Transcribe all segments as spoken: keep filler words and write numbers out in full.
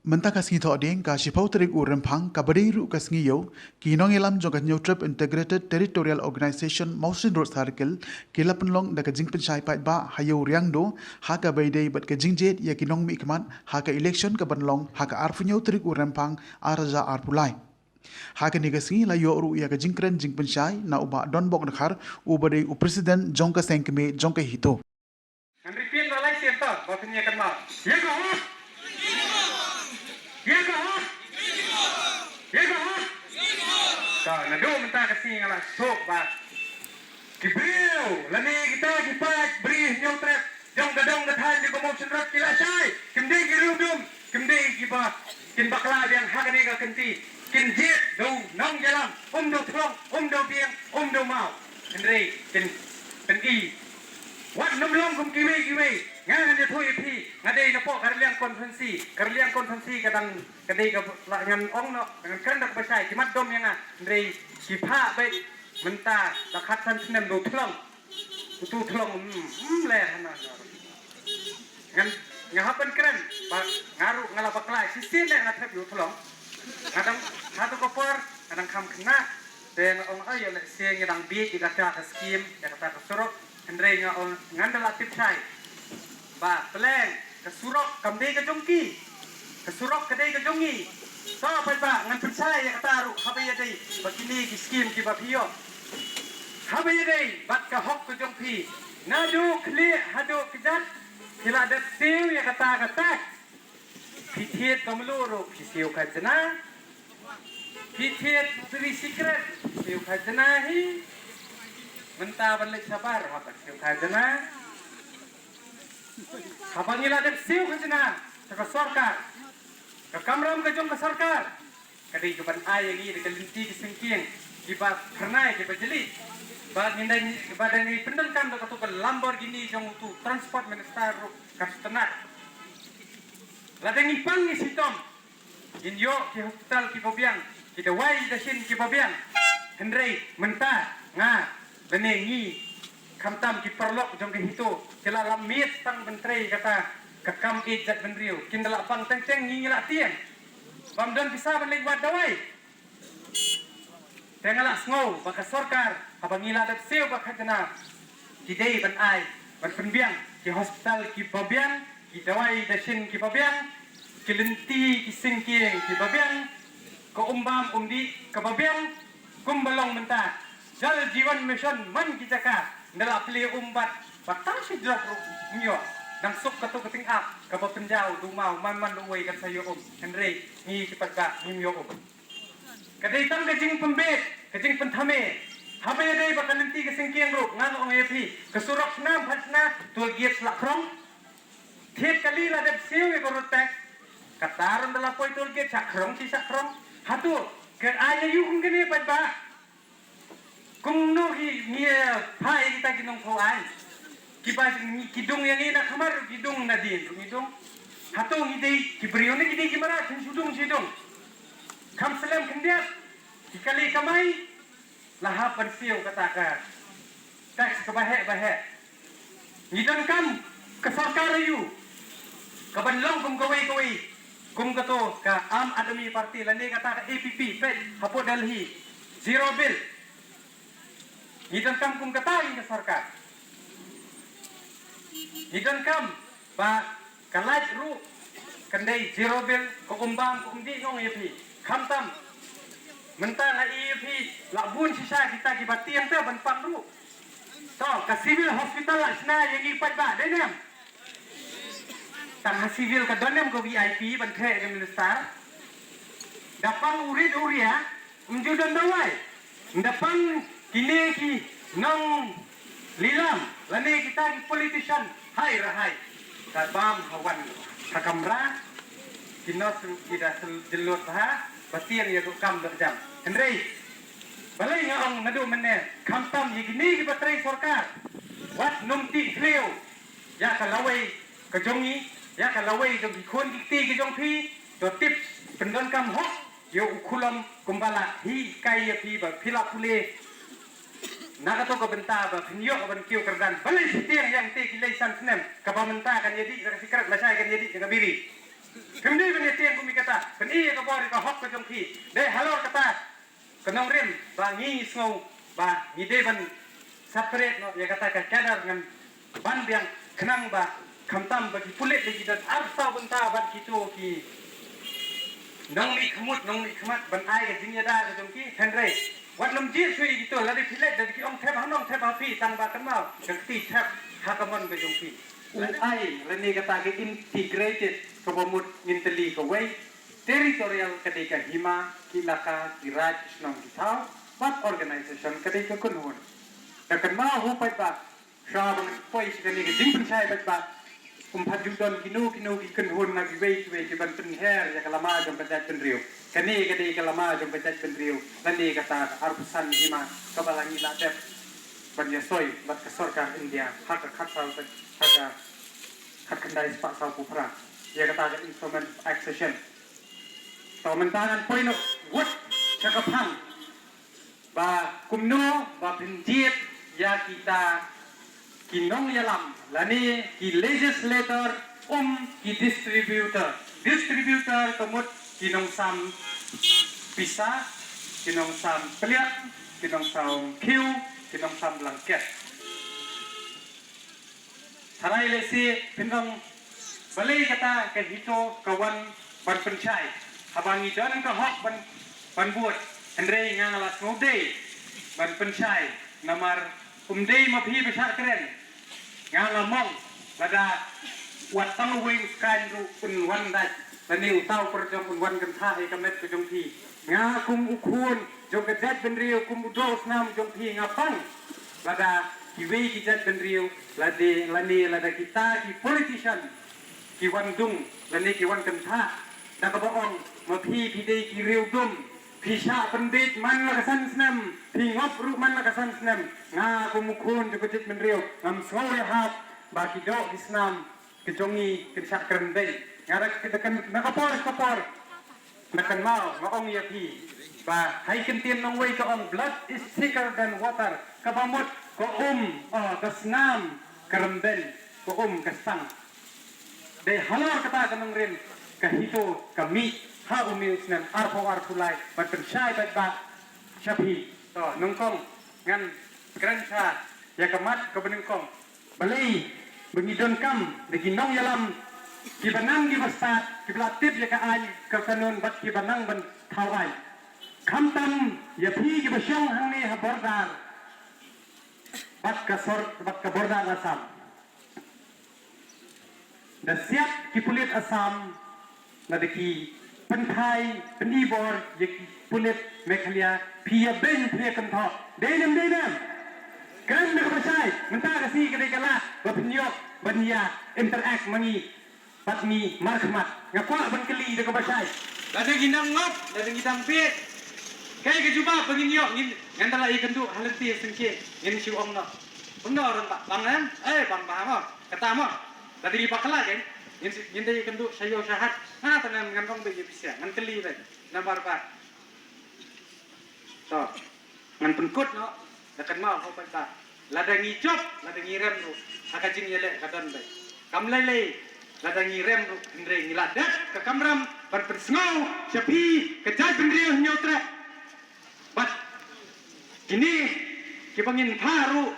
Mynta ka sngi Thohdieng ka shiphew tarik u Rymphang kaba dei ruh ka sngi ïew, ki nongïalam jong ka Hynñiewtrep Integrated Territorial Organization Mawshynrut Circle ki la pynlong da ka jingpynshai paidbah ha Ïew Riangdo ha kaba ïadei bad ka jingjied ïa ki nongmihkhmat ha ka election kaban long ha ka arphew hynñiew tarik u Rymphang arhajar arphew lai. Ha kane ka sngi la ïoh ruh ïa ka jingkren jingpynshai na u Bah Donbok Dkhar uba dei u President jong ka seng kmie jong ka HITO. Ngan repeat la lai sien ta ba pynïakynmaw. Ïa ka hok. Ïa ka hok. Ïa ka hok. Ta naduh mynta ka sngi nga la suk ba ki briew lane kita ki paid briew Hynñiewtrep jong ka dong ka thaiñ jong ka Mawshynrut ki la shai. Kim dei ki riewdum, kim dei kiba kin bakla biang ha kane ka kynti. Kin jied da u nongïalam, um da u thlong, um da u biang, um da u maw. Hynrei kin pyni. Wat nym long kum kiwei kiwei. Nga ngan ïathuh ïa phi, nga dei napoh ka Raliang constituency. Ka Raliang constituency ka dang, ka dei kaba la ngan ong noh, ngan kren da kaba shai, ki mat dom ïa nga. Hynrei ki phah beit mynta la khatsan snem da u thlong. Utu u thlong, mm, mm, ler hana. Ngan, nga hap ban kren ba nga ruh nga la bakla shisien ne nga thep ïa u thlong. Nga dang, ha tu ka por nga dang kham khynnah. Te nga ong, ai, ïa lehse ngi dang bieit ïa kata ka skim, ïa kata ka surok. Hynrei nga ong, ngan da la tip shai ba pleng ka surok kam dei ka jong ki. Ka surok ka dei ka jong ngi. To paidbah, ngan pynshai ïa kata ruh haba ïadei bad kine ki skim kiba phi ïoh. Haba ïadei bad ka hok ka jong phi, naduh khlieh haduh kjat phi la dep siew ïa kata ka tax. Phi thied ka mluh ruh phi siew khajna. Phi thied biri sikret phi siew khajna hi. Mynta ban leit shabar haba siew khajna. Haba ngi la dep siew khajna sha ka sorkar, ka kamram ka jong ka sorkar ka dei kaban ai ïa ngi da ka lynti ka sengkieng kiba phyrnai kiba jylliew. Ba ngin dang, ba dang ngi pyndonkam da katu ka Lamborghini jong utu Transport Minister ruh ka sngewtynnat. Lada ngi pang ngi shitom, ngin ïoh ki hospital kiba biang, ki dawai dashin kiba biang. Hynrei mynta nga lane ngi, khamtam ki paralok jong ka HITO, ki la lap miet tang ban trei kata ka kam ïeit jait bynriew. Kin da la pang teng teng ngi, ngi la tieng. Bym don pisa ban leit wad dawai. Te nga la sngew ba ka sorkar haba ngi la dep siew ka khajna, ki dei ban ai ban pynbiang ki hospital kiba biang, ki dawai dashin kiba biang, ki lynti ki sengkieng kiba biang, ka um bam um dih kaba biang. Kumba long mynta Jal Jeevan Mission man ki jaka nda la plie um bad ba tang shi drop ruh ym ïoh. Nang suk katu ka tyngab kaba pynjaw da u maw man man da uwei kan sa ïoh um. Hynrei ngi ki paidbah ngim ïoh um. Ka dei tang ka jingpynbeit, ka jingpynthame. Haba ïadei bad ka lynti ka sengkieng ruh nga ong ïa phi, ka surok shna ym pat shna, toll gate sha Khrong. Thied kali la dep siew ïa ka road tax. Kata ruh nda la poi toll gate sha Khrong shi sha Khrong. Hato ka ai ïa u kum kane paidbah? Kumno ki ngi, eh, phah ïa kita ki nongthaw aiñ? Kiba ngi, ki dung ïa ngi na khmat ruh ki dung, na dien ruh ngi dung. Hato ngi dei ki briew ne ki dei ki mrad, shu dung shu dung. Kham slem khyndiat ki kali kamai la hap ban siew kata ka tax kaba heh ba heh. Ngi donkam ka sorkar aïu kaban long kum kawei kawei, kum kato ka Aam Aadmi Party lane kata ka A P P peit hapoh Delhi, zero bill. Ngi donkam kum kata ïa ka sorkar. Ngi donkam ba ka light ruh kan dei zero bill, ka um bam ka um dih, nga ong ïa phi. Khamtam mynta nga ïa phi la bun shisha kita kiba tieng te ban pang ruh. To, ka civil hospital la shna ïa ngi paidbah, dei ne em? Tang ha civil ka don ne em ka V I P ban theh ïa ka minister? Da pang u rit u ria, ym ju don dawai. Nda pang kine ki nonglilam lane kita ki politician, hai ra hai. Ka bam ha wan ha kamra, ki nurse ki da sel-, jyllot bha, ba tieng ïa ka kam da jam. Hynrei balei nga ong naduh mynne, khamtam ïa kine kiba trei sorkar, wat nym tih khliew ïa ka lawei ka jong ngi, ïa ka lawei jong ki khun ki kti ki jong phi. To tip, pyndonkam hok ïa u khulom kumba la hikai ïa phi ba phi la pule na kato ka bynta ba phin ïoh ban kiew kyrdan. Balei phi tieng ïa ngte ki lei san snem, kaba mynta kan ïa dih da ka sikret, lashai kan ïa dih da ka biri? Kynmaw ban ïa tieng kum ïa kata, pyni ïa ka bor ïa ka hok ka jong phi. Dei halor kata ka nongrim ba ngi sngew ba ngi dei ban separate noh ïa kata ka cadre ngan ban biang khnang ba khamtam ba ki pulit lei ki don arphew saw bynta bad kito ki nongmihkhmut nongmihkhmat ban ai ka jingïada ka jong ki, hynrei wat lum jied shuh ïa kito, lada phi leit da ki ong thep ha nong thep ha phi, tang ba kynmaw ka kti thep ha ka mon ka jong phi. U ai lane kata ka integrated kaba mut ngin tylli kawei, territorial ka dei ka hima, ki ilaka, ki raid, ki shnong, ki thaw, bad organization ka dei ka kynhun. Da kynmaw ho paidbah, sha ba ngan poi sha kane ka jingpynshai paidbah, ym pat ju don kino kino ki kynhun na kiwei kiwei ki ban pynher ïa ka lama jong ka jaitbynriew. Kane ka dei ka lama jong ka jaitbynriew, lane kata ka arphew san hima kaba la ngi la dep ban ïasoi bad ka sorkar India ha ka khatsaw, ha ka khatkhyndai spah sawphew phra ïa kata ka Instrument of Accession. To mynta ngan poi noh wut sha ka phang ba kumno ba phin jied ïa kita ki nongïalam lane ki legislator, um, ki distributor. Distributor ka mut ki nongsam pisa, ki nongsam pliang, ki nongsam khiew, ki nongsam blanket. Tharai lehse phin ong balei kata ka HITO ka wan ban pynshai haba ngi don ka hok ban, ban bud. Hynrei nga nga la sngewdei ban pynshai namar ym dei ma phi ba shah kren. Nga nga mong lada wat tang uwei u skaiñ ruh un wan dait lane uta u pyrjong un wan kynthah ïa ka met ka jong phi. Nga kum u khun jong ka jaitbynriew, kum u doh u snam jong phi, nga pang lada kiwei ki jaitbynriew lade lane lada kita ki politician ki wan dung lane ki wan kynthah da kaba ong ma phi phi dei ki riewdum, phi shah pynbeit man la ka san snem, phi ngop ruh man la ka san snem. Nga kum u khun jong ka jaitbynriew ngam sngew ïahap ba ki doh ki snam ka jong ngi kin shah kren beiñ. Nga da ka, da ka, da ka por ka por da kynmaw nga ong ïa phi ba ha i kyntien nongwei ka ong blood is thicker than water, kaba mut ka um, oh, ka snam ka rymben, ka um ka stang. Dei halor kata ka nongrim ka HITO ka mih ha une u snem arphew arphew lai ban pynshai paidbah sha phi. To nyngkong ngan kren sha ïa ka mat kaba nyngkong. Balei ba ngi donkam da ki nongïalam kiba nang kiba stad, kiba la tip ïa ka aiñ ka kanun bad kiba nang ban thaw aiñ. Khamtam ïa phi kiba shong hangne ha border bad ka sor, bad ka border Assam. Da siat ki pulit Assam, lada ki pynthai, pynibor ïa ki pulit Meghalaya, phi ïa beiñ, phi ïa kynthoh. Dei ne ym dei ne em? Kren da kaba shai, mynta ka sngi ka dei ka lad ba phin ïoh ban ïa interact ma ngi bad ngi markhmat. Nga kwah ban kylli da kaba shai. Lada ngi dang ngop, lada ngi dang bit, kaei ka jubab ba ngin ïoh? Ngin, ngan da la ïakynduh ha lynti syngkien, ngin shu ong noh. Kumno, rangbah? Bang em? Eh, bang bha mo. Kata mo. Lada ngi bakla kan, ngin, ngin da ïakynduh sha ïew sha hat. Nga tang ngan, ngan ong beit ïa phi sha, ngan kylli beit. Namar ba, to, ngan pynkut noh, da kynmaw ho paidbah. Lada ngi jop, lada ngi rem ruh, ha ka jingïaleh ka don beit. Kam lei lei lada ngi rem ruh, hynrei ngi la dep ka kamram ban pynsngew sha phi ka jaitbynriew Hynñiewtrep. Bad kine kiba ngin phah ruh,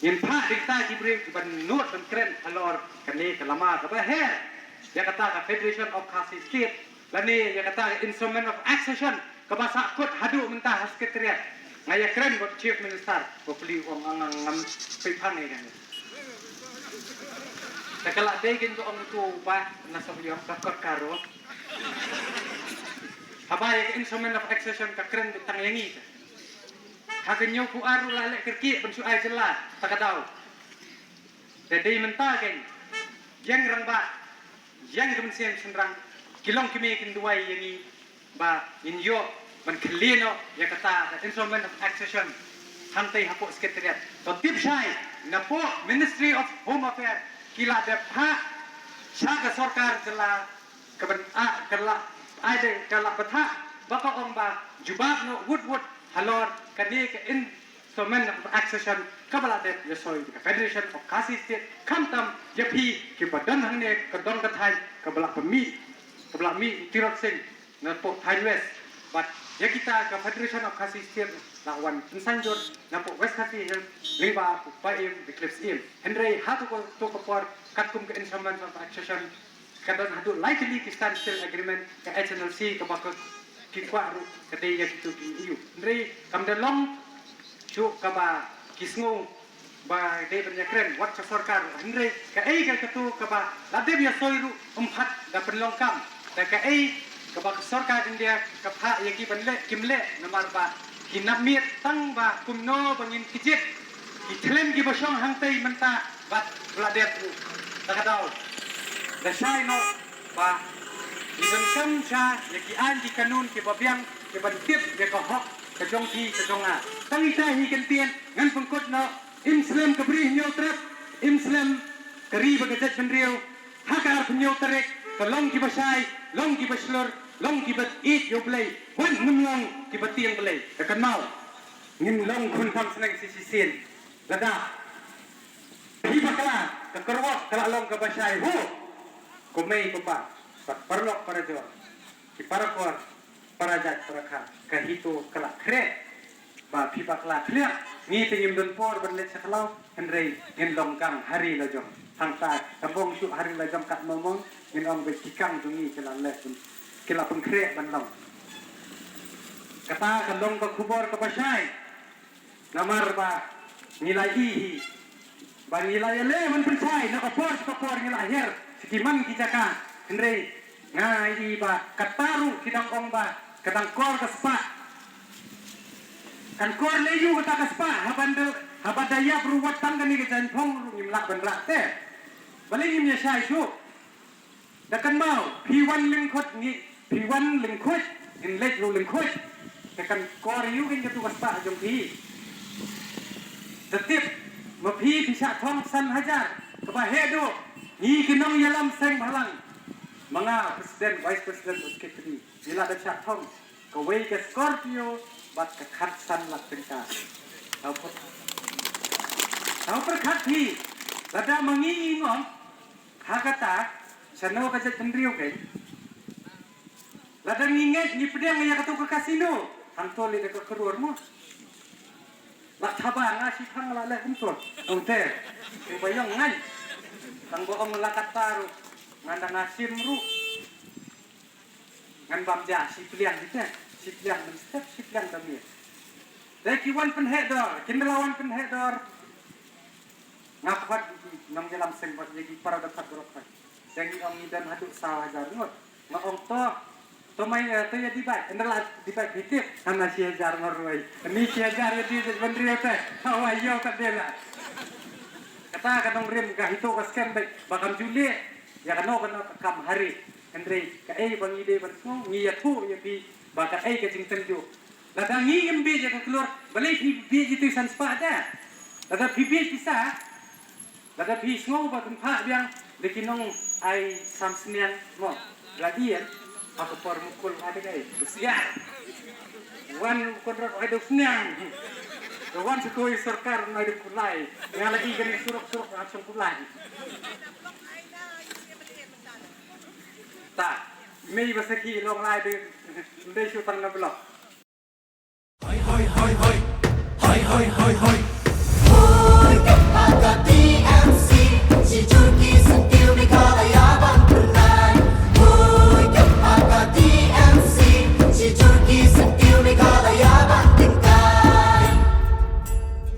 ngin phah da kita ki briew kiban nud ban kren halor kane ka lama kaba her ïa kata ka Federation of Khasi State lane ïa kata ka Instrument of Accession kaba sahkut haduh mynta ha Secretariat. Nga ïakren bad Chief Minister, ba plie u ong nga ngam peit phang ïa kane. Te ka la dei kein ka ong uto u bah na Sohiong ka kot ka ro. Haba ïa ka Instrument of Accession ka kren beit tang ïa ngi te. Ha ka hynñiewphew ar ruh la leh kyrkieh ban shu ai jylla ta ka daw. Te dei mynta kein ïeng rangbah, ïeng ka mynsiem shynrang, ki long ki mei kin duwai ïa ngi ba ngin ïoh ban khlieh noh ïa kata ka Instrument of Accession hangtei hapoh Secretariat. To tip shai napoh Ministry of Home Affairs ki la dep phah sha ka sorkar jylla ka ban, ah, ka la, ai de, ka la bthah ba ka ong ba jubab noh wut wut halor kane ka in, Instrument of accession kaba la dep ïasoi da ka Federation of Khasi State, khamtam ïa phi kiba don hangne, ka don ka thaiñ kaba la pynmih, kaba la mih u Tirot Sing napoh thaiñ West. Bad ïa kita ka Federation of Khasi State la wan pynsanjor napoh West Khasi Hills lyngba u Paiem Wycliffe Syiem. Hynrei ha tu ka, tu ka por, katkum ka Instrument of Accession, ka don haduh lai tylli ki standstill agreement, ka H N L C kaba ka, ki kwah ruh ka dei ïa kitu ki E U. Hynrei kam da long shuh kaba ki sngew ba dei ban ïakren wat ka sorkar. Hynrei kaei ka katu kaba la dep ïasoi ruh ym pat da pynlong kam. Da kaei kaba ka sorkar India ka phah ïa ki ban leh, kim leh, namar ba ki nap miet tang ba kumno ba ngin kjit ki thlem kiba shong hangtei mynta bad ba la dep ruh. Da ka daw da shai noh ba ngi donkam sha ïa ki aiñ ki kanun kiba biang kiban tip ïa ka hok ka jong phi ka jong nga. Tang ita hi kyntien ngan pynkut noh. Im slem ka Bri Hynñiewtrep, im slem ka ri bad ka jaitbynriew. Ha ka arphew hynñiew tarik, to long kiba shai, long kiba shlur, long kiba ïeit ïa U Blei. Wat ngim long kiba tieng Blei. Ka kynmaw, ngin long khun kham sneng shisien. Lada phi bakla, ka kyrwoh ka la long kaba shai. Ho, ko mei ko pa, bad paralok parajor, ki para kor, para jait para kha, ka HITO ka la khreh. Ba phi bakla khlieh, ngi te ngim don por ban leit sha khlaw, hynrei ngin long kang ha ri la jong. Hangta ka bong shuh ha ri la jong kat mo mo, ngin ong ba ki kang jong ngi ki la leh, ki la pynkhreh ban long. Kata ka long ka khubor kaba shai. Namar ba ngi la ïohi hi ba ngi la ïaleh ban pynshai na ka por sha ka por, ngi la hiar sha ki man ki jaka. Hynrei nga ïohi ba kata ruh ki dang ong ba ka dang kor ka spah. Kan kor lei ïa kata ka spah, haba da, haba da ïap ruh wat tang kane ka jaiñphong ruh ngim lah ban rah te. Balei ngim ïa shai shuh? Da kynmaw, phi wan lyngkhuid ngi, phi wan lyngkhuid, ngin leit ruh lyngkhuid. Te kan kor ïa u kane katu ka spah jong phi. Da tip, ma phi phi shah thong san hajar, kaba heh duh, ngi ki nongïalam seng bhalang. Ma nga president, vice president, secretary, ngi la dep shah thong kawei ka Scorpio bad ka khatsan lak tyngka. Tau pyrkhat. Tau pyrkhat phi, lada ma ngi ngi ngop, ha kata, shano ka jaitbynriew kein? Lada ngi ngeit ngi pdiang ïa katu ka casino, hangto lei da ka klur mo. La thaba nga shi thang la leh kumto. Ong te, ong ba ïong ngan. Tang ba ong la kata ruh, ngan da nga shim ruh. Ngan bam ja shi pliang hi te, shi pliang mynstep, shi pliang da miet. Te ki wan pynheh dor, kin da la wan pynheh dor. Nga khot nongïalam seng bad ïa ki para da khot baroh khot. Te ngi ong ngi don haduh saw hajar ngut. Nga ong to, to mai, eh, to ïa divide, ynda la divide hi tip, hana shi hajar ngut ruh. Ni shi hajar ïa divide ban riaw te. Hawa ïoh ka dela. Kata ka nongrim ka HITO ka skhem bad ba kam ju leh ïa kano kano ka kam ha ri. Hynrei kaei ba ngi dei ban sngew, ngi ïathuh ïa phi ba kaei ka jingtynjuh. Lada ngi ngim bieit ïa ka klur, balei phi bieit ïa tu san spah da? Lada phi bieit pisa, lada phi sngew ba phin phah biang da ki nongai sam sniang mo, la dien ha ka por Mukul ai da kai, besiar. Wan Conrad ai da sniang. Da wan sutoi sorkar ai da kulai. Nga la i kane surok surok ha song kulai. Ta, mei ba sakhi long lai de, de shu tang na blok. Hoi, hoi, hoi, hoi. Hoi, hoi, hoi, hoi. Hoi, kep ha ka T M C, shi jur ki syntiew Meghalaya ban pynlait. Hoi, kep ha ka T M C, shi jur ki syntiew Meghalaya ban tyngkai.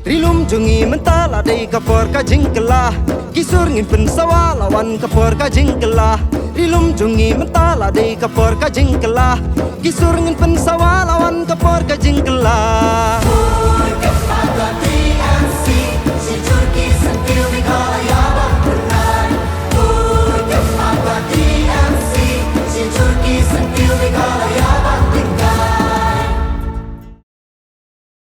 Ri lum jong ngi mynta la dei ka por ka jingkylla. Ki sur ngin pynsawa la wan ka por ka jingkylla. Ri lum jong ngi mynta la dei ka por ka jingkylla. Ki sur ngin pynsawa la wan ka por ka jingkylla.